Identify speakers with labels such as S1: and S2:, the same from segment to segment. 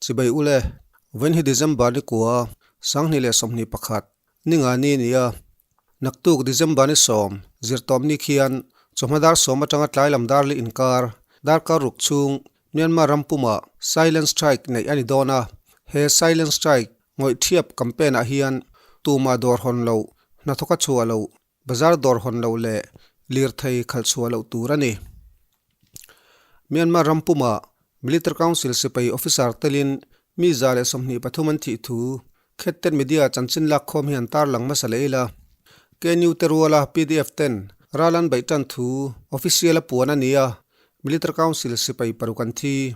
S1: Chibai ule, vawiin hi December ni kua, 2021, ni nga ni a ni a. Naktuk December ni 10, zirtawp ni khian chawhma dar 10 atanga tlai lam dar leh inkar, darkar ruk chhung Myanmar ram pumah Silent Strike neih a ni dawn a. He Silent Strike ngawih thiap campaign ah hian tumah dawr hawn loh, hnathawk a chhuah loh, Bazar dawr hawn loh leh lirthei khalh chhuah loh tur a ni. Myanmar ram pumah Military Council sipai officer telin mi 123 an thih thu Khetten media chanchin lakkhawm hi an tarlang hmasa leh ila. KNU te ruala PDF ten ral an beih tan thu official a puan a ni a, Military Council sipai paruk an thi.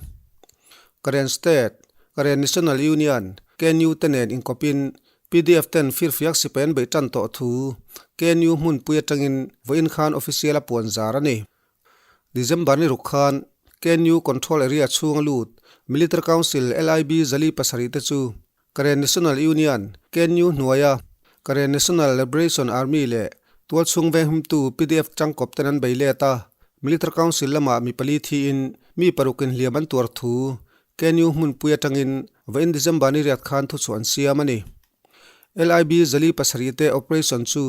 S1: Karen State, Karen National Union, KNU te nen inkawpin PDF ten firfiak sipai an beih tan tawh thu KNU hmunpui atangin vawiin khan official a puan zar a ni. December ni ruk khan KNU Control Area chhunga lut Military Council LIB 407 te chu Karen National Union, KNU, hnuaia Karen National Liberation Army leh tualchhung venghimtu PDF tangkawp ten an bei let a, Military Council lamah mi pali thiin mi parukin hliam an tuar thu KNU hmunpui atangin vawiin December ni riat khan thuchhuah an siam a ni. LIB 407 te operation chu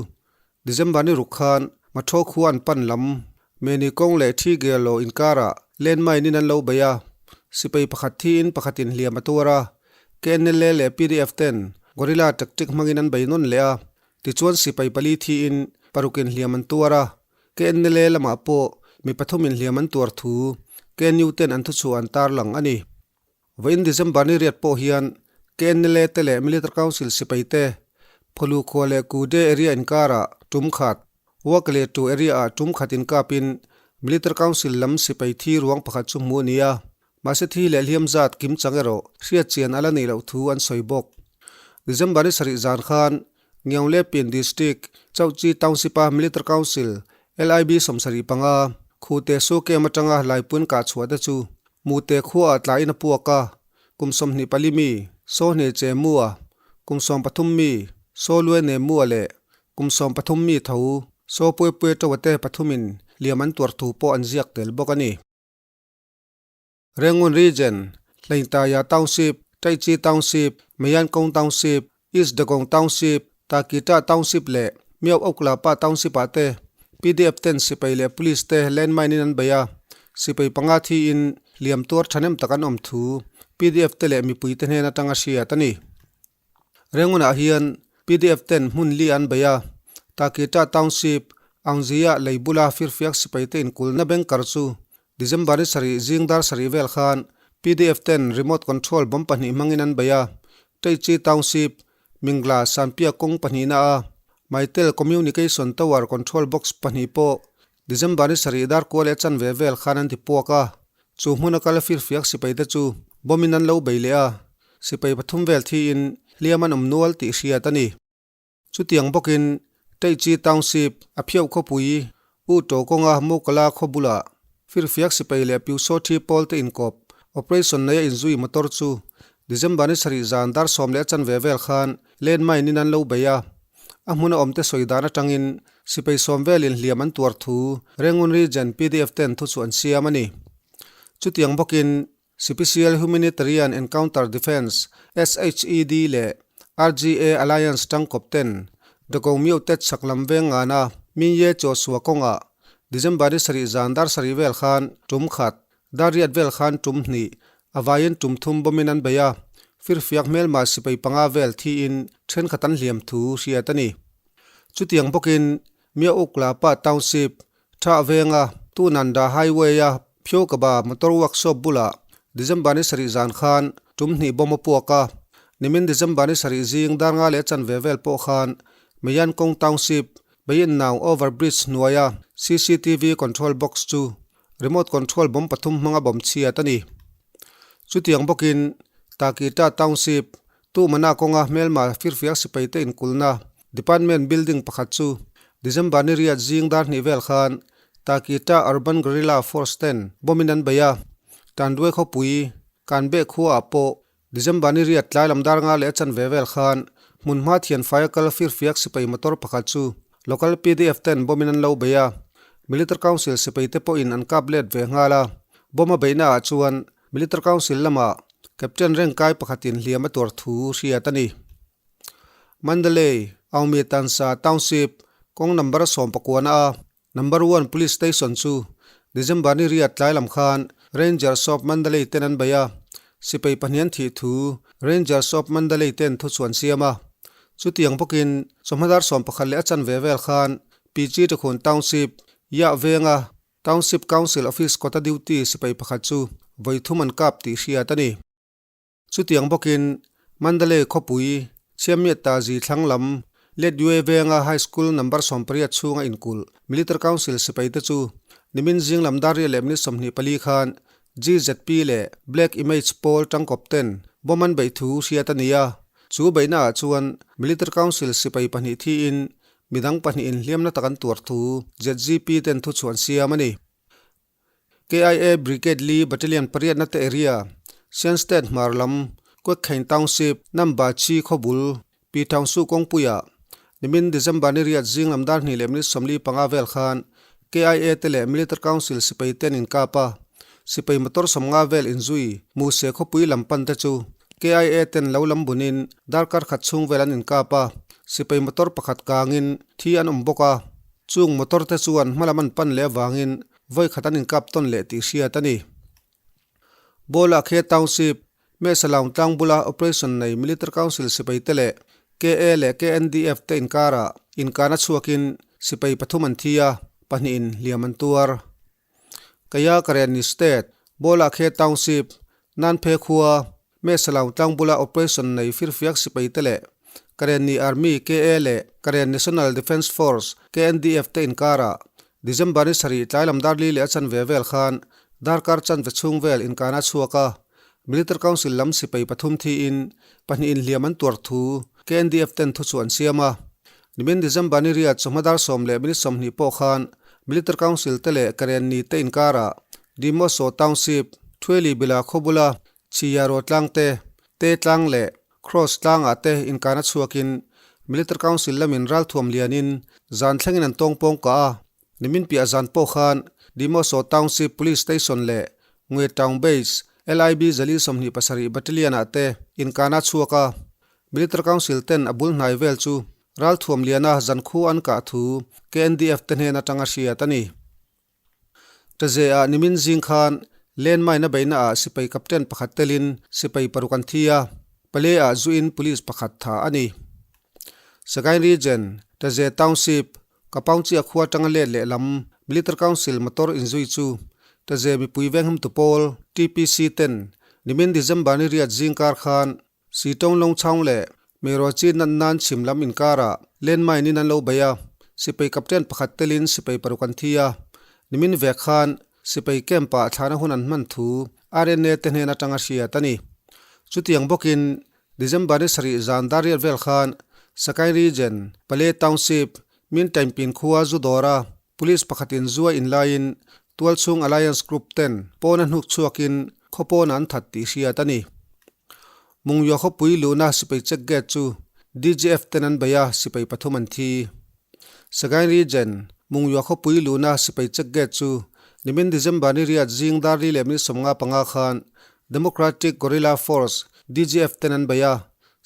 S1: December ni ruk khan Matho khua an pan lam Meni kawng leh Thi Gelo inkarah landmine in an lo bei a, sipai pakhat thiin pakhatin hliam a tuar a, KNLA leh PDF ten guerrilla tactic hmangin an bei nawn leh a, tichuan sipai pali thiin parukin hliam an tuar a. KNLA lamah pawh mi pathumin hliam an tuar thu KNU ten an thuchhuah an tarlang a ni. Vawiin December ni riat pawh hian KNLA te leh Military Council sipai te Phawlu khua leh Kude area inkarah tum khat, Wakle tu area ah tum khat inkapin Military Council lam sipai thi ruang pakhat chu hmuh a ni a, mahse thi leh hliam zat kim chang erawh hriatchian a la neih loh thu an sawi bawk. December ni sarih zan khan Ngiaunglepin District, Chauhchi Township-a Military Council, LIB 75, Khute Su Camp atanga Laipun kah chhuah te chu Mute khuaah tlaiin a puak a, kum 24 mi Saw Hne Che Mua, kum 13 mi Saw Lue Ne Mua leh kum 13 mi tho Saw Pue Pue Toa te pathumin liam an tuar thu pawh an ziak tel bawk a ni. Rangoon Region, Hlaintaya Township, Taichi Township, Mayankong Township, East Dagong Township, Takita Township leh Miao Oklapa Township ah te PDF ten sipai leh Police te landmine in an bei a, sipai panga thiin hliam tuar thahnem tak an awm thu PDF te leh mipui te hnen atanga hriat a ni. Rangoon ah hian PDF ten hmun li an bei a, Takita Township, Aungzia lei bula firfiak sipai te inkulna banker chu December ni sarih zing dar sarih vel khan PDF ten remote control bomb pahnih hmangin an bei a, Teichi Township, Mingla Sanpia kawng pahnihna a Mytel Communication Tower control box pahnih pawh December ni sarih dar kual leh chanve vel khan an ti puak a, chu hmuna kal firfiak sipai te chu bomb in an lo bei leh a, sipai pathum vel thiin hliam an awm nual tih hriat a ni. Chutiang bawkin Teichi Township a phiauh khawpui U To kawnga Mokala khaw bulah firfiak sipai leh Pyusaw thi pawl te inkawp operation neia inzui motor chu December ni sarih zan dar sawm leh a chanve vel khan landmine in an lo bei a. A hmuna awmte sawi dan atangin sipai sawm velin hliam an tuar thu Rangoon Region PDF ten thu chu an siam a ni. Chutiang bawkin Special Humanitarian Encounter Defence, SHED, leh RGA Alliance tangkawp ten Dagong Myo Tet chhak lam veng ngana Minye Chaw Sua kawngah December ni sarih zan dar sarih vel khan tum khat, dar riat vel khan tum hnih, a vaiin tum thum bawmin an bei a, firfiak hmelma sipai panga vel thiin thenkhat an hliam thu hriat a ni. Chutiang bawkin Myo Uk La Pa Township, Tha venga Tunanda Highway-a Phyokaba Motor Workshop bulah December ni sarih zan khan tum hnih bomb a puak a. Nimin December ni sarih zing dar nga leh chanve vel pawh khan Meyankong Township, Beyinnau Over Bridge hnuaia CCTV control box chu remote control bomb pathum hmanga bomb chhiat a ni. Chutiang bawkin Takita Township, Tumana kawnga hmelma firfiak sipaite inkulna Department building pakhat chu December ni riat zing dar hnih vel khan Takita Urban Guerrilla Force ten bomb in an bei a, Tanduai khawpui Kanbeh khuaah pawh December ni riat tlai lam dar nga leh a chanve vel khan hmunhma thianfai a kal firfiak sipai motor pakhat chu local PDF ten bomb in an lo bei a, Military Council sipai te pawhin an kap let ve nghal a, bomb a beihna ah chuan Military Council lamah. Captain rank kai pakhatin hliam a tuar thu hriat a ni. Mandalay, Aungmye Tansa Township, kawng number 19 a Number One Police Station chu December ni riat tlai lam khan Rangers of Mandalay ten an bei a, sipai pahnih an thih thu Rangers of Mandalay ten thu chuan siam a. Chutiang bawkin chawhma dar 11 leh a chanve vel khan PG Takhun Township, Yah Venga Township Council Office kawta duty sipai pakhat chu vawi thum an kap tih hriat a ni. Chutiang bawkin Mandalay khawpui Chiamiatta zi thlang lam Letwe venga High School number 18 chhunga inkulh Military Council sipaite chu nimin zing lam dar riat leh minute 24 khan GZP leh Black Image pawl tangkawp ten bomb an beih thu hriat a ni a. Chu beihnaah chuan Military Council sipai pahnih thiin midang pahnihin hliamna tak an tuar thu ZGP ten thuchhuah an siam a ni. KIA Brigade Li Battalion pariatna te area, Shan State hmar lam, Kwekhein Township, Namba Chi khawbul, Pi Thaungsu kawngpuiah nimin December ni riat zing lam dar hnih leh minute 45 vel khan KIA te leh Military Council sipai te an inkap a, sipai motor 50 vel inzui Muse khawpui lam pan te chu KIA ten lo lam bunin darkar khat chhung vel an inkap a, sipai motor pakhat kangin thi an awm bawk a. Chung motor te chuan hmalam an pan leh avangin vawi khat an inkap tawn leh tih hriat a ni. Bawlakhe Township, Mehsalaung tlang bula operation nei Military Council sipai te leh KA leh KNDF te inkarah inkana chhuakin sipai pathum an thi a, pahnihin hliam an tuar. Kaya Karenni State, Bawlakhe Township, Nanphe khua, Mehsalaung tlang bula operation nei firfiak sipai te leh Karenni Army, KA, leh Karen National Defence Force, KNDF, te inkarah December ni sarih tlai lam dar li leh a chanve vel khan darkar chanve chhung vel inkana chhuak a, Military Council lam sipai pathum thiin pahnih inhliam an tuar thu KNDF ten thu chu an siam a. Nimin December ni riat chawhma dar 10 leh minute 20 pawh khan Military Council te leh Karenni te inkarah Dimoso Township, Thueli Bila khawbula Chiyaro tlang te, Te tlang leh Cross tlangah te inkana chhuakin Military Council lamin ralthuam lianin zan thlengin an tawng pawng kah a. Nimin piah zan pawh khan Dimoso Township Police Station leh Ngwe Town Base, LIB 127 Battalion-ah te inkana chhuak a. Military Council ten a bul hnai vel chu ralthuam liana zan khu an kah thu KNDF te hnen atanga hriat a ni. Taze-ah nimin zing khan landmine a beihna ah sipai captain pakhat telin sipai paruk an thi a, pale-ah zuin police pakhat tha a ni. Sagaing Region, Taze Township, Kapaungchia khua atanga let lehlam Military Council motor inzui chu Taze mipui venghimtu pawl, TPC, ten nimin December ni riat zing kar khan Sitawng lawng chhang leh Mero chi nat nan chhim lam inkarah landmine in an lo bei a, sipai captain pakhat telin sipai paruk an thi a. Nimin vek khan sipai camp ah thlana hun an hman thu RNA te hnen atanga hriat a ni. Chutiang bawkin December ni sarih zan dar riat vel khan Sakaing Region, Pale Township, Mintainpin khua zu dawra Police pakhatin zua inlaiin tualchhung Alliance Group ten pawna hnuk chhuakin khaw pawnah an that tih hriat a ni. Mungyaw khawpui luhna sipai check gate chu DGF ten an bei a, sipai pathum an thi. Sagaing Region, Mungyaw khawpui luhna sipai check gate chu nimin December ni riat zing dar li leh minute 55 khan Democratic Guerrilla Force, DGF, ten an bei a,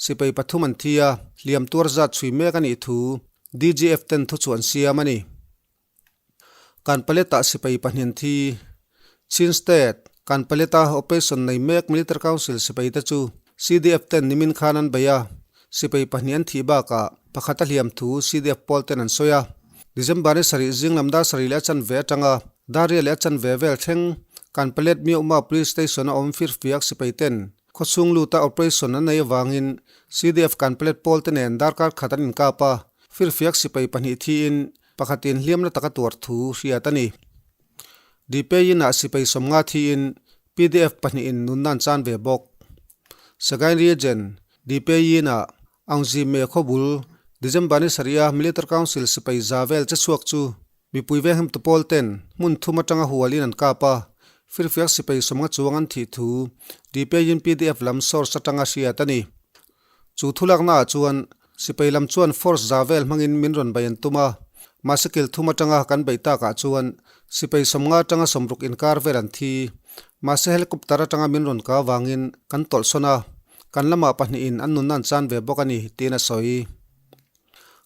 S1: sipai pathum an thi a, hliam tuar zat chhui mek a nih thu DGF ten thu chu an siam a ni. Kanpaleta sipai pahnih an thi. Chin State, Kanpaleta operation nei mek Military Council sipai te chu CDF ten nimin khan an bei a, sipai pahnih an thih bakah pakhat a hliam thu CDF pawl ten an sawi a. December ni sarih zing lam dar sarih leh a chanve atanga dar riat leh a chanve vel thleng Kanpalet Myohma Police Station a awm firfiak sipai ten Khawchhung luta operation an nei avangin CDF Kanpalet pawl te nen darkar khat an inkap a, firfiak sipai pahnih thiin pakhatin hliamna taka tuar thu hriat a ni. Dipei-in ah sipai 50 thiin PDF pahnihin nunna an chan ve bawk. Sagaing Region, Dipei-in ah Aungzi Me khawbul, December ni sarih a Military Council sipai za vel che chhuak chu mipui venghimtu pawl ten hmun thum atanga hualin an kap a, firfiak sipai 50 chuang an thih thu Dipei-in PDF lam source atanga hriat a ni. Chu thulakna ah chuan sipai lam chuan force za vel hmangin min rawn bei an tum a, mahse kil thum atanga kan beih takah chuan sipai 50 atanga 60 inkar vel an thi. Mahse helicopter atanga min rawn ka avangin kan tawlh sawn a, kan lamah pahnihin an nunna an chan ve bawk a ni, tiin a sawi.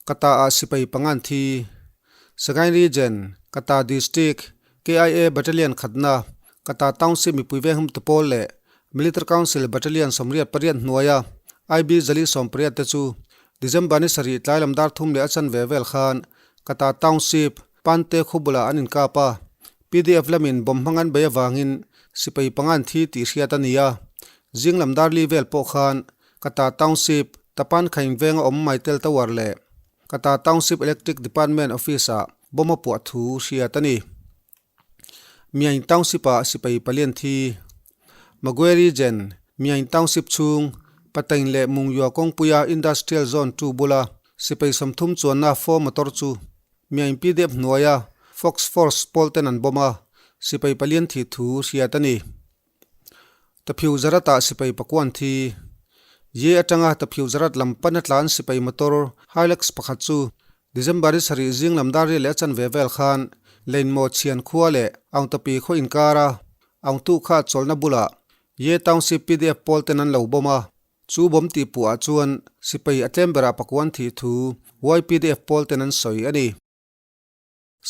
S1: Kata ah sipai pangan thi. Sagaing Region, Kata District, KIA Battalion khatna, Kata Township mipui venghum tu pawl leh Military Council Battalion 88 hnuaia IB 180 te chu December ni sarih tlai lam dar thum leh a chanve vel khan Kata Township, Pante khaw bulah an inkap a, PDF lamin bomb hmang an bei avangin sipai panga an thi tih hriat a ni a. Zing lam dar li vel pawh khan Kata Township, Tapan Khaing venga awm Maitel Tower leh Kata Township Electric Department Office-ah bomb a puah thu hriat a ni. Myaing Township-ah sipai palian thi. Magwe Region, Myaing Township chhung, Patain leh Mungyua kawngpuia Industrial Zone 2 bula sipai 30 chuanna four motor chu Myaing PDF hnuaia Fox Force pawl ten an bomb a, sipai palian thih thu hriat a ni. Taphiu Zaratah sipai pakuan thi. Ye atanga Taphiu Zarat lam pana tlan sipai motor Hilux pakhat chu December ni sarih zing lam dar rial leh a chanve vel khan Leinmaw chhian khua leh Aungtapi khaw inkara Aungtu kha chawlhna bulah Ye Township PDF pawl ten an lo bomb a. Chu bomb tih puhah chuan sipai a tlem berah pakuan thih thu YPDF pawl ten an sawi a ni.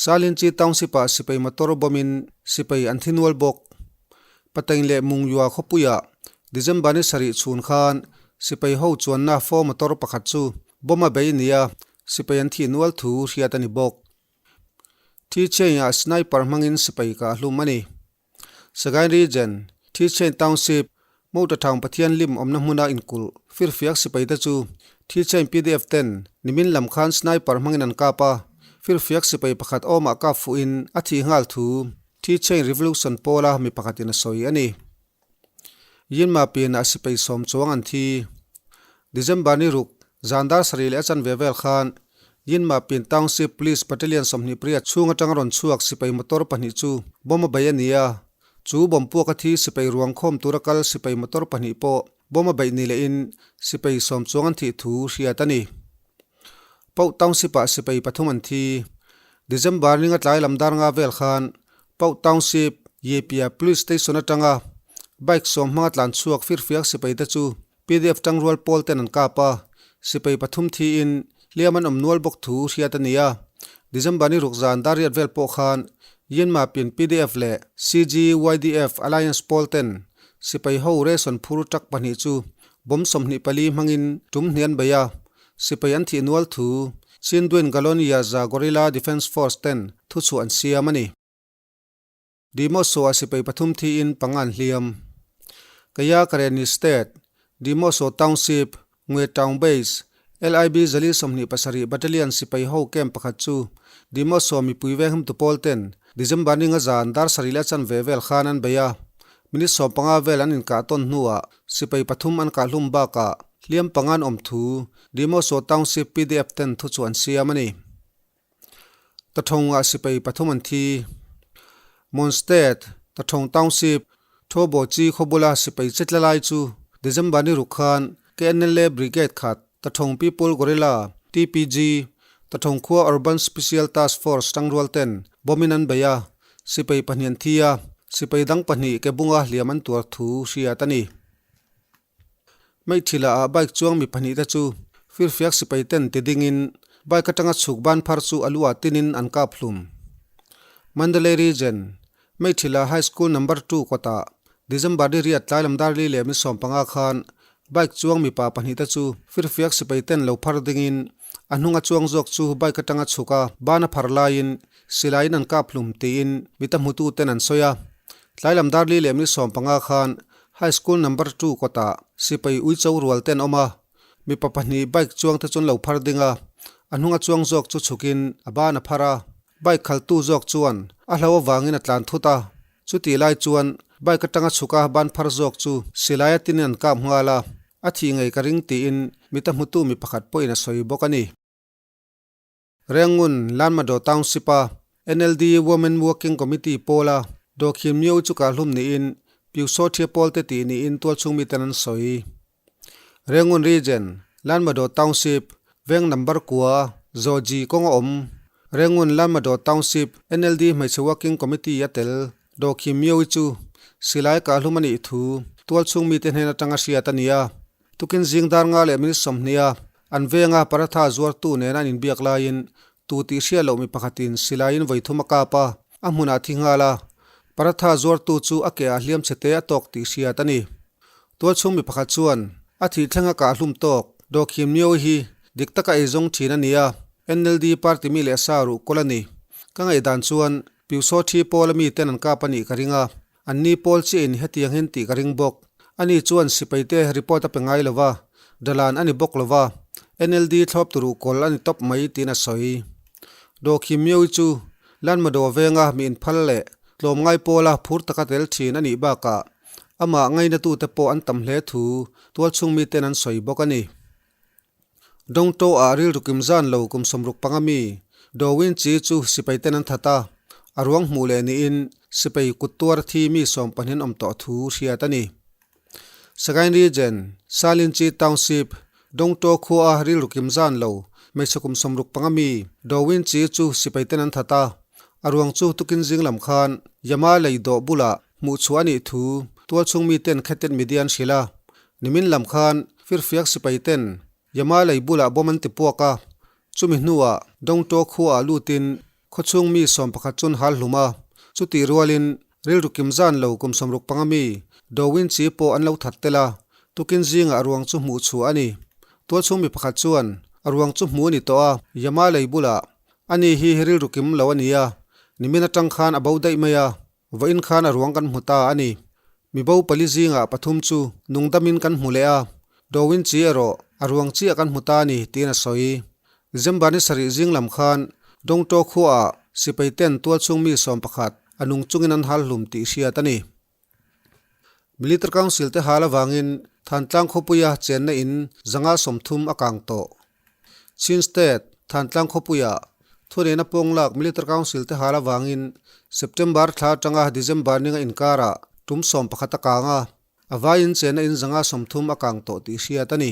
S1: Salinchi Township-ah sipai motor bomb-in sipai an thi nual bawk. Patain leh Mungyua khawpuiah December ni sarih chhun khan sipai ho chuanna four motor pakhat chu bomb a bei nia sipai an thih nual thu hriat a ni bawk. Thi Chain-ah sniper hmangin sipai kah hlum a ni. Sagaing Region, Thi Chain Township, Mouta Town Pathian lim awmna hmuna inkulh firfiak sipai te chu Thi Chain PDF ten nimin lam khan sniper hmangin an kap a, firfiak sipai pakhat awmah kap fuhin a thih nghal thu Thi Chain Revolution pawla mi pakhatin a sawi a ni. Yinma pianah sipai 10 chuang an thi. December ni ruk zan dar sarih leh a chanve vel khan Yinma Pin Township Police Battalion 28 chhung atanga rawn chhuak sipai motor pahnih chu bomb a bei a ni a. Chu bomb puak a thi sipai ruang khawm tura kal sipai motor pahnih pawh bomb a beih ni lehin sipai 10 chuang an thih thu hriat a ni. Pauh Township-ah sipai pathum an thi. December ninga tlai lam dar nga vel khan Pauh Township, Yepia Police Station atanga bike 10 hmanga tlan chhuak firfiak sipai te chu PDF tangrual pawl ten an kap a, sipai pathum thiin hliam an awm nual bawk thu hriat a ni a. December ni ruk zan dar riat vel pawh khan Yinma pin PDF leh CGYDF Alliance pawl ten sipai ho ration phur truck pahnih chu bomb 24 hmangin tum hnih an bei a, sipai an thih nual thu Chindwin Galon Yaza Guerrilla Defence Force ten thuchhuah an siam a ni. Dimoso-a sipai pathum thiin panga an hliam. Kaya Karenni State, Dimoso Township, Ngwe Town Base, LIB 127 Battalion sipai ho camp pakhat chu Dimoso mipui vengham tu pawl ten December ni nga zan dar sarih leh a chanve vel khan an bei a. Minute 15 vel an inkah tawn hnuah sipai pathum an kah hlum bakah hliam panga an awm thu Dimoso Township PDF ten thu chu an siam a ni. Tathawngah sipai pathum an thi. Mon State, Tathawng Township, Thobo Chi khawbula sipai chetla lai chu December ni ruk khan KNLA Brigade khat Tathawng People Guerrilla, TPG, Tathawng khua Urban Special Task Force tangrual ten bomb in an bei a, sipai pahnih an thi a, sipai dang pahnih ke bunga hliam an tuar thu hriat a ni. Hmeichhila ah bike chuang mi pahnih te chu firfiak sipai ten ti dingin bike atanga chhuk ban phar chu a lu ah tinin an kap hlum. Mandalay Region, Hmeichhila High School Number 2 kawtah December ni riat tlai lam dar li leh mi 15 khan bike chuang mipa pahnih te chu firfiak sipai ten lo phar dingin a hnunga chuang zawk chu bike atanga chhuk a ban a phar laiin silaiin an kap hlum tiin mi ta hmutu ten an sawi a. Tlai lam dar li leh mi 15 khan High School Number 2 kawtah sipai uicho rual ten awm a, mipa pahnih bike chuang te chuan lo phar ding a, a hnunga chuang zawk chu chhukin a ban a phar a, bike khaltu zawk chuan a hlo avangin a tlan thut a, chutih lai chuan bike atanga chhuk a ban phar zawk chu silai a tinin an kap nghal a, a thih ngei ka ring tiin mita hmutu mi pakhat pawhin a sawi bawk a ni. Rengun, Lanmadaw Township-a NLD Women Working Committee pawla Dawkhin Myo chu kah hlum niin Pyusawthia pawl te tih niin tualchhung miten an sawi. Rengun Region, Lanmadaw Township, veng number kua, Zawji kawng a awm. Rengun, Lanmadaw Township, NLD hmeichhe Working Committee a tel Dawkhin Myo-i chu. Silai kahlum a nih thu tualchhung mite hnen atanga hriat a ni a. Tukin zing dar nga leh minute 20 a an venga paratha zuartu nena an inbiak laiin tu tih hriat loh mi pakhatin silaiin vawi thum a kap a, a hmunah thi nghal a. Paratha zuartu chu a ke ah hliam chhe te a tawk tih hriat a ni. Tualchhung mi pakhat chuan a thih thleng a kahhlum tawk Dawkhim Nio hi dik taka eizawng thin a ni a, NLD party mi leh sa ruh kawl a ni. Ka ngaihdan chuan Piusaw thi pawla miten an kap a nih ka ring a, anni pawl chiahin hetiang hian tih ka ring bawk. Ani chuan sipaite report a pe ngai lo va, dalan a ni bawk lo va, NLD thlawp tu ruhkawl a ni tawp mai tiin a sawi. Dawkhim Myoui chu Lanmadaw venga mi inphal leh tlawmngai pawla phur taka tel thin a nih bakah amah ngainatute pawh an tam hle thu tualchhung miten an sawi bawk a ni. Dongto ah rilru kim zan lo kum 65 mi Dawin Chi chu sipai ten an that a, a ruang hmuh leh niin sipai kut tuar thi mi 15 an awm tawh thu hriat a ni. Sagaing Region, Salinchi Township, Dongto khua a rilru kim zan lo hmeichhe kum 65 mi Dawin Chi chu sipai ten an that a, a ruang chu tukin zing lam khan Yama lei dawh bulah hmuh chhuah a nih thu tualchhung mi ten Khetet Media an hrilh a. Nimin lam khan firfiak sipai ten Yama lei bulah bawm an ti puak a, chumi hnuah Dongto khuaah lutin khawchhung mi 11 chun hal hlum a, chutih rualin rilru kim zan lo kum 65 mi Dawin Chi pawh an lo that tel a, tukin zingah ruang chu hmuh chhuah a ni. Tualchhung mi pakhat chuan a ruang chu hmu a ni tawh a, Yama lei bulah ani hi rilru kim lo a ni a, nimin atang khan a bo daih mai a. Vawiin khan a ruang kan hmu ta a ni. Mi bo pali zingah pathum chu nungdamin kan hmu leh a, Dawin chi erawh a ruang chiah kan hmu ta a ni tiin a sawi. December ni sarih zing lam khan Dongto khuaah sipai ten tualchhung mi 11 a nung chungin an hal hlum tih hriat a ni. Military Council te hal avangin Thantlang khawpuia chenna in 130 a kang tawh. Chin State, Thantlang khawpuia thuneihna pawng lak Military Council te hal avangin September thla atanga December ninga inkarah tum 11 a kang a, a vaiin chenna in 130 a kang tawh tih hriat a ni.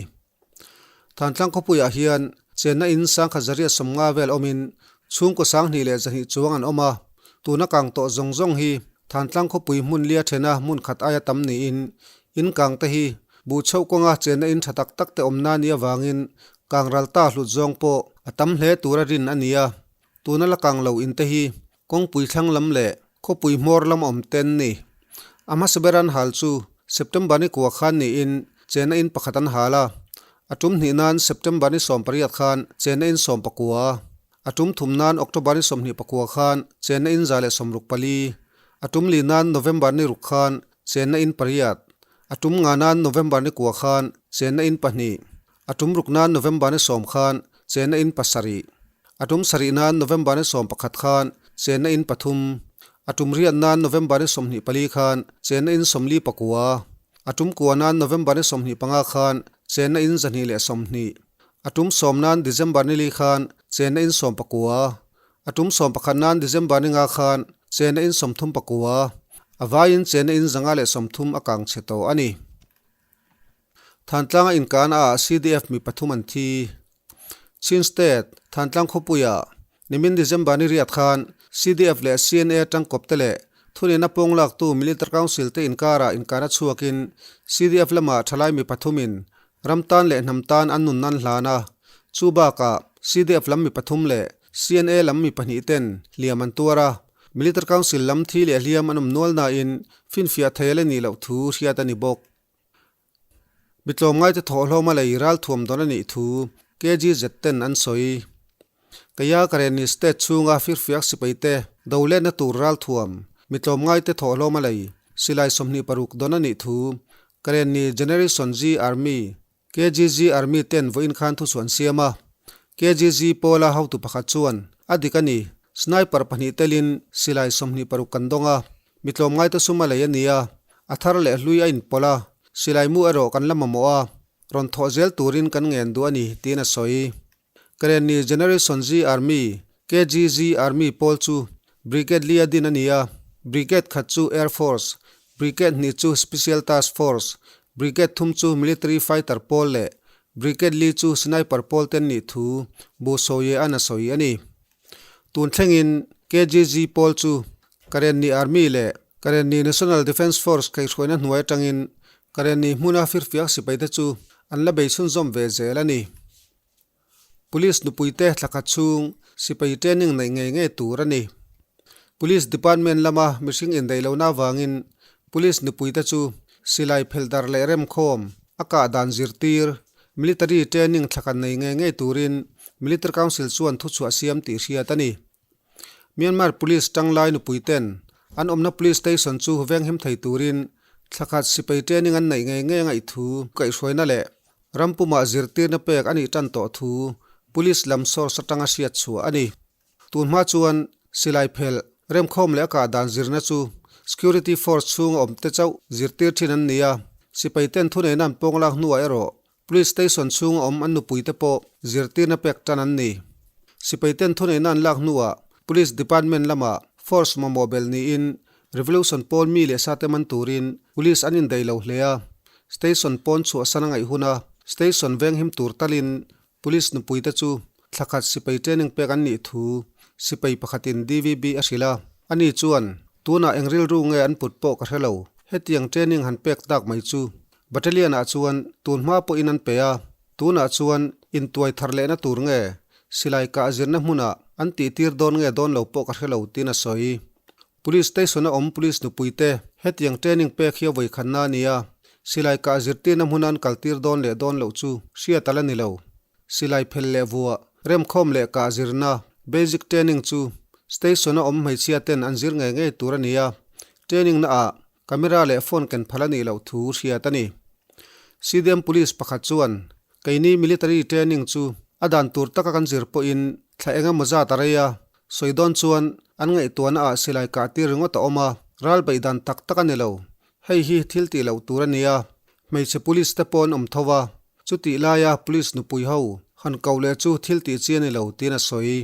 S1: Thantlang khawpuiah hian chenna in 1150 vel awmin chhungkaw 2200 chuang an awm a, tuna kang tawh zawng zawng hi Thantlang khawpui hmun lia thena hmun khat aia tam niin in kang te hi Buh chhoh kawnga chenna in tha tak tak te awm na nih avangin kang ral ta hlut zawng pawh a tam hle tura rin a ni a. Tuna la kang lo in te hi kawngpui thlang lam leh khawpui hmawr lam awm ten ni. A hmasa ber an hal chu September ni kua khan niin chenna in pakhat an hal a. A tum hnih nan September ni 18 khan chenna in 19, a tum thum nan October ni 24 khan chenna in 164, a tum li nan November ni ruk khan chenna in pariat, A tum nga nan November ni kua khan chenna in pahnih, a tum ruk nan November ni 10 khan chenna in pasarih, a tum sarih nan November ni 11 khan chenna in pathum, a tum riat nan November ni 24 khan chenna in 49, a tum kua nan November ni 25 khan chenna in 220, a tum 10 nan December ni li khan chenna in 19, A tum 11 nan December ni nga khan chenna in 39, a vaiin chenna in 130 a kang chhe tawh a ni. Thantlanga inkan ah CDF mi pathum an thi. Chin State, Thantlang khawpuia nimin December ni riat khan CDF leh CNA tangkawp te leh thunena pawng laktu Military Council te inkarah inkana chhuakin CDF lamah thalai mi pathumin Ram tan leh hnam tan an nun nan hlan a, chu bakah CDF lam mi pathum leh CNA lam mi pahnih ten hliam an tuar a, Military Council lam thi leh hliam an awm nual nain finfiah thei a la nih loh thu hriat a ni bawk. Mi tlawmngaite thawhhlawm a lei ralthuam dawn a nih thu KGZ ten an sawi. Kaya Karenni State chhunga firfiak sipaite do letna tur ralthuam mi tlawmngaite thawhhlawm a lei silai 26 dawn a nih thu Karenni Generation G Army, KGZ Army, ten vawiin khan thuchhuah an siam a. KGZ pawla hotu pakhat chuan a dik a ni, sniper pahnih telin silai 26 kan dawng a, mi tlawmngaite sum a lei a ni a, a thar leh hlui a inpawlh a, silai mu erawh kan la mamawh a, rawn thawh zel turin kan ngen duh a ni, tiin a sawi. Karenni Generation Z Army, KGZ Army, pawl chu Brigade li a din a ni a, Brigade khat chu Air Force, Brigade hnih chu Special Task Force, Brigade thum chu Military Fighter pawl leh Brigade li chu Sniper pawl ten nih thu Bu Soye an a sawi a ni. Tun thlengin KGZ pawl chu Karenni Army leh Karenni National Defence Force kaihhruaina hnuai atangin Karenni hmuna firfiak sipaite chu an la bei chhunzawm ve zel a ni. Police nupuite thlakhat chhung sipai training neih ngei ngei tur a ni. Police Department lama mihring indaih lohna avangin Police nupuite chu silai phelh darh leh remkhawm a kah dan zirtir Military training thlakhat nei ngei ngei turin Military Council chuan thuchhuah siam tih hriat a ni. Myanmar Police tanglai nupui ten an awmna Police Station chu venghim thei turin thlakhat sipai training an neih ngei ngei a ngaih thu kaihhruaina leh ram pumah zirtirna pek a nih tan tawh thu Police lam source atanga hriat chhuah a ni. Tunhma chuan silai phelh, remkhawm leh a kah dan zirna chu Security Force chhunga awmte chauh zirtir thin an ni a, sipai ten thuneihna an pawng lak hnuah erawh Police station chhunga awm an nupuite pawh zirtirna pek tan an ni. Sipaiten thuneihna an lak hnuah Police Department lamah force mamawh belh niin Revolution pawl mi leh sate man turin Police an indaih lo hle a. Station pawn chhuahsan a ngaih huna station venghim tur talin Police nupuite chu thlakhat sipai training pek an nih thu sipai pakhatin DVB a hrilh a. Ani chuan, Tunah eng rilru nge an put pawh ka hre lo. Hetiang training han pek tak mai chu Battalion ah chuan tun hma pawhin an pe a, tunah chuan intuai thar lehna tur nge silai kah zirna hmunah an tihtir dawn nge dawn lo pawh ka hre lo tiin a sawi. Police station a awm police nupui te hetiang training pek hi a vawikhanna a ni a, silai kah zirtirna hmuna an kaltir dawn leh dawn loh chu hriat a la ni lo. Silai phel leh vuah, remkhawm leh kah zirna, basic training chu station a awm hmeichhia ten an zir ngei ngei tur a ni a, training na ah Camera leh phone ken phal a nih loh thu hriat a ni. CDM Police pakhat chuan, Keini military training chu a dan tur taka kan zir pawhin thla eng emaw zat a rei a, sawi dawn chuan an ngaihtuahna ah silai kah tir ringawt a awm a, ral beih dan tak tak a ni lo. Hei hi thil tih loh tur a ni a, hmeichhe police te pawh an awm tho a, chutih laia police nupui ho han koh leh chu thil tih chi a ni lo tiin a sawi.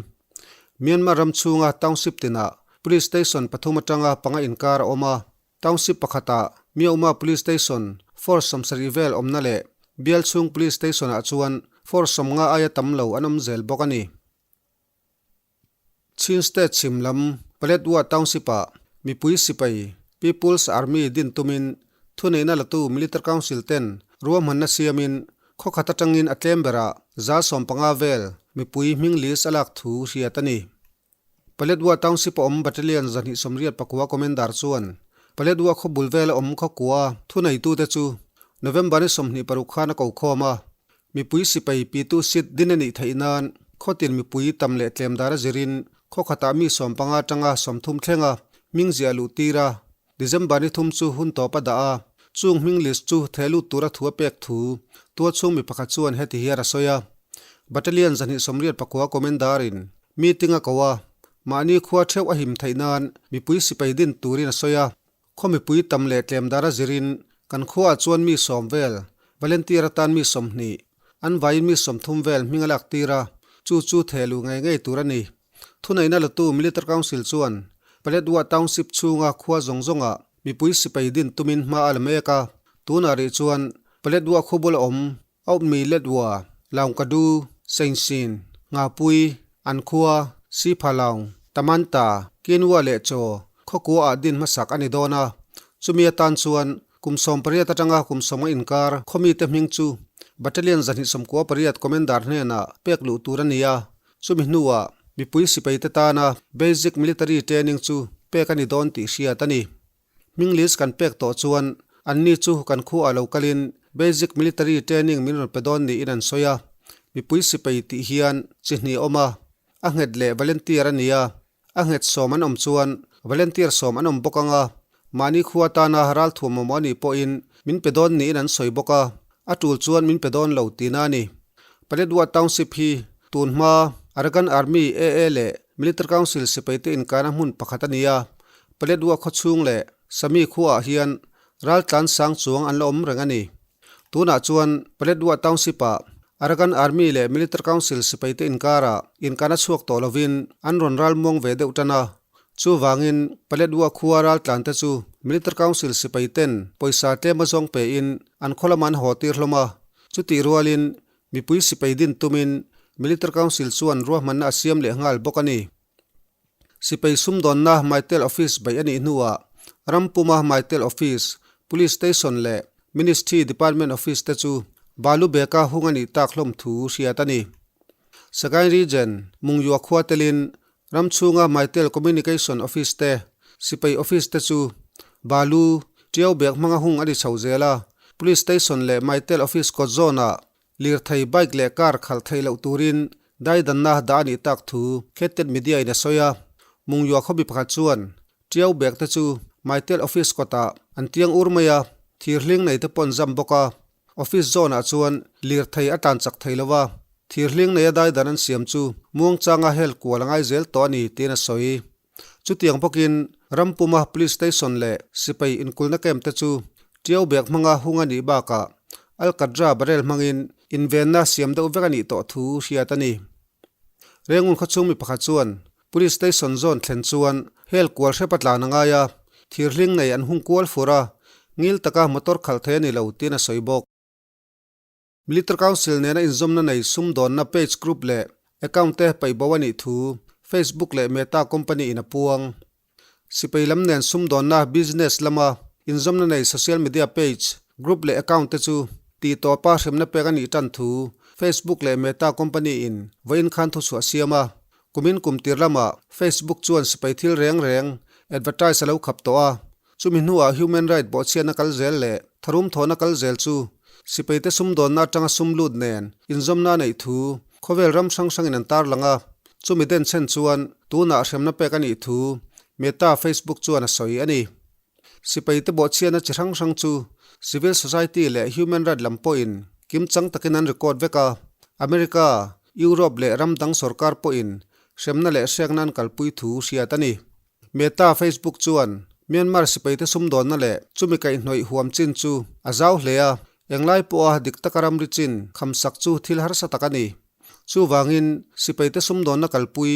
S1: Myanmar ram chhunga township tinah Police Station pathum atanga panga inkar a awm a, township pakhatah Myauma Police Station force 70 vel awmna leh bial chhung Police Station-ah chuan force 50 aia tam lo an awm zel bawk a ni. Chin State chhim lam Paletwa Township-ah mipui sipai People's Army din tumin thuneihna latu Military Council ten ruahmanna siamin Khawkhat atangin a tlem berah 15% vel mipui hming list a lak thu hriat a ni. Paletwa Township a awm Battalion 289 Commander chuan Paletwa khaw bul vela awm khawkua thuneitute chu November ni 26 khan a ko khawm a, mipui sipai pitu sit din a nih theih nan khawtin mipui tam leh tlem dar a zirin khawkhatah mi 15 atanga 30 thlenga hming ziah luh tir a December ni thum chu hun tawp a dah a, chung hming list chu theh lut tura thu a pek thu tualchhung mi pakhat chuan heti hian a sawi a. Battalion 289 Commander-in meeting a ko a, mahni khua theuh a him theih nan mipui sipai din turin a sawi a. Khaw mipui tam leh tlem dar a zirin kan khuaah chuan mi 10 vel, volunteer atan mi 20, an vaiin mi 30 vel hming a lak tir a, chu chu theh luh ngei ngei tur a ni. Thuneihna latu Military Council chuan Paletwa Township chhunga khua zawng zawngah mipui sipai din tumin hma a la mek a, tunah rih chuan Paletwa khaw bula awm Aupmi Letwa, Laungkadu, Seinsin, Ngapui, Ankhua, Sipha Laung, Tamanta, Kinwa leh Chaw khawkuaah din hmasak a ni dawn a, chumi atan chuan kum 18 atanga kum 50 inkar khawmite hming chu Battalion 298 Commander hnenah pek luh tur a ni a. Chumi hnuah mipui sipaite tana basic military training chu pek a ni dawn tih hriat a ni. Hming list kan pek tawh chuan anni chu kan khuaah lo kalin basic military training min rawn pe dawn niin an sawi a. Mipui sipai tih hian chi hnih a awm a, a nghet leh volunteer a ni a. A nghet 10 an awm chuan volunteer 10 an awm bawk ang a, mahni khua tana ralthuam mamawh a nih pawhin min pe dawn niin an sawi bawk a, a tul chuan min pe dawn lo tihna a ni. Paletwa Township hi tun hma Arakan Army, AA, leh Military Council sipaite inkana hmun pakhat a ni a, Paletwa khawchhung leh Sami khuaah hian raltlan sang chuang an la awm reng a ni. Tunah chuan Paletwa Township-ah Arakan Army leh Military Council sipaite inkarah inkana chhuak tawh lovin an rawn ral muang ve deuh tan a. Chuvangin Paletwa khua raltlante chu Military Council sipaiten pawisa tlem a zawng pein an khaw lamah an haw tir hlawm a. Chutih rualin mipui sipai din tumin Military Council chuan ruahmanna a siam leh nghal bawk a ni. Sipai sumdawnna Mytel Office beih a nih hnuah Rampuma Mytel Office, Police Station leh Ministry Department Office te chu balu beka hung a nih tak hlawm thu hriat a ni. Sagaing Region, Mungyua khua telin ram chhunga Mytel Communication Office te, Sipai Office te chu balu, tiau bek hmanga hung a ni chho zel a, Police Station leh Mytel Office kawt zawnah Lirthei bike leh car khalh theih loh turin daidanna dah a nih tak thu Khettet Media in a sawi a. Mungyua khawmi pakhat chuan Tiau bag te chu Mytel office kawtah an tiang ur mai a, thir hling nei te pawh an zam bawk a. Office zone ah chuan lirthei a tlan chak thei lo a, thir hling neia daidan an siam chu muangchanga hel kual a ngai zel tawh a ni tiin a sawi. Chutiang bawkin Rampuma Police Station leh sipai inkulna camp te chu Tiau bag hmanga hung a nih bakah Alkatra barrel hmangin invenna siam deuh vek a nih tawh thu hriat a ni. Rengun khawchhung mi pakhat chuan Police Station zawn thlen chuan hel kual hrep a tlan a ngai a, thirhling nei an hung kual fur a, ngil taka motor khalh thei a ni lo tiin a sawi bawk. Military Council nena inzawmna nei sumdawnna page group leh account te paih bo a nih thu Facebook leh Meta company in a puang. Sipai lam nen sumdawnna business lama inzawmna nei social media page, group leh account te chu tih tawpa hremna pek a nih tan thu Facebook leh Meta company in vawiin khan thuchhuah siam a. Kumin kum tir lamah Facebook chuan sipai thil reng reng advertise a lo khap tawh a. Chumi hnuah human right bawhchhiatna kal zel leh tharum thawhna kal zel chu sipaite sumdawnna atanga sum lut nen inzawmna a neih thu khawvel ram hrang hrangin an tarlang a, chumi denchhen chuan tunah hremna pek a nih thu Meta Facebook chuan a sawi a ni. Sipaite bawhchhiatna chi hrang hrang chu civil society leh human right lam pawhin kimchang takin an record vek a, America, Europe leh ram dang sorkar pawhin hremna leh hrekna an kalpui thu hriat a ni. Meta Facebook chuan Myanmar sipaite sumdawnna leh chumi kaihhnawih huam chin chu a zau hle a, englai pawha dik taka ramri chin khamsak chu thil harsa tak a ni. Chuvangin, sipaite sumdawnna kalpui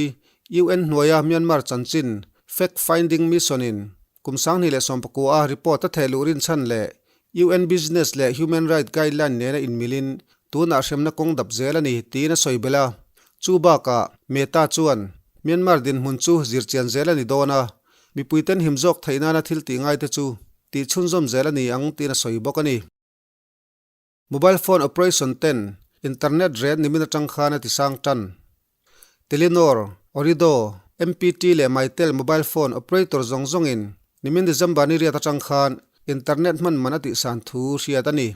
S1: UN hnuaia Myanmar chanchin Fact Finding Mission in kum 2019 a report a thehluh rinchhan leh UN Business leh Human Right Guideline nena inmilin tunah hremna kawng dap zel a ni, tiin a sawi belh a. Chu bakah, Meta chuan Myanmar dinhmun chu zirchian zel a ni dawn a, mipuiten him zawk theih nana thil tih ngaite chu tih chhunzawm zel a ni ang tiin a sawi bawk a ni. Mobile phone operation ten internet rate nimin atang khan a tisang tan. Telenor, Ooredoo, MPT leh Mytel mobile phone operator zawng zawngin nimin December ni riat atang khan internet hman man a tihsan thu hriat a ni.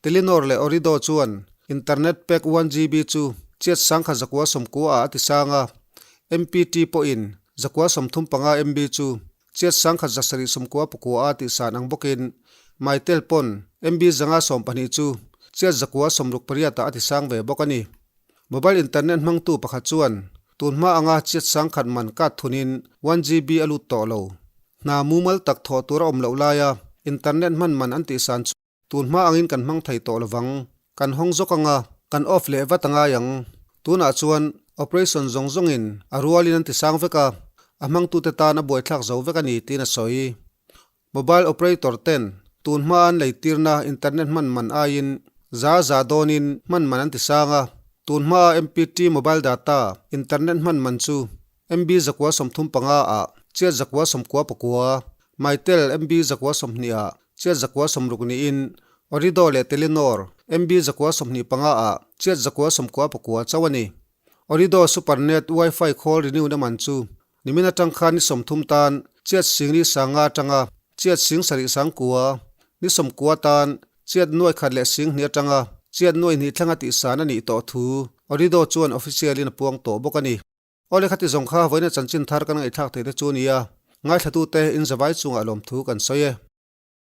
S1: Telenor leh Ooredoo chuan internet pack 1GB chu chiat sangkhat 190 ah a tisang a, MPT pawhin 135 MB chu chiat sangkhat 799 a tihsan ang bawkin Mytel pawn MB 112 chu chiat 968 ah a tisang ve bawk a ni. Mobile internet hmangtu pakhat chuan tun hma anga chiat sangkhat man kat thunin 1GB a lut tawh lo. Hna mumal tak thawh tur a awm loh laia internet hman man an tihsan chu tun hma angin kan hmang thei tawh lovang. Kan hawng zawk anga kan off leh vat a ngai ang. Tunah chuan operation zawng zawngin a rualin an tisang vek a, a hmangtute tan a buaithlak zo vek a ni tiin a sawi. Mobile operator ten tun hma an leitirna internet hman man aiin za za dawnin hman man an ti sang a, tun hmaa MPT mobile data internet hman man chu MB 135 ah chiat 194, Mytel MB 120 ah chiat 160 niin Ooredoo leh Telenor MB 125 ah chiat 199 chauh a ni. Ooredoo Supernet Wi-Fi khawl renew na man chu Nimin atang khan ni 30 tan chiat sing ni sanga atanga chiat sing sarih sang kua, ni 90 tan chiat nuai khat leh sing hnih atanga chiat nuai hnih thlanga tihsan a nih tawh thu Ooredoo chuan official in a puang tawh bawk a ni. Awle khati zawng kha vawiina chanchin thar kan ngaihthlak theih te chu a ni a, ngaithlatute in zavai chungah lawmthu kan sawi e.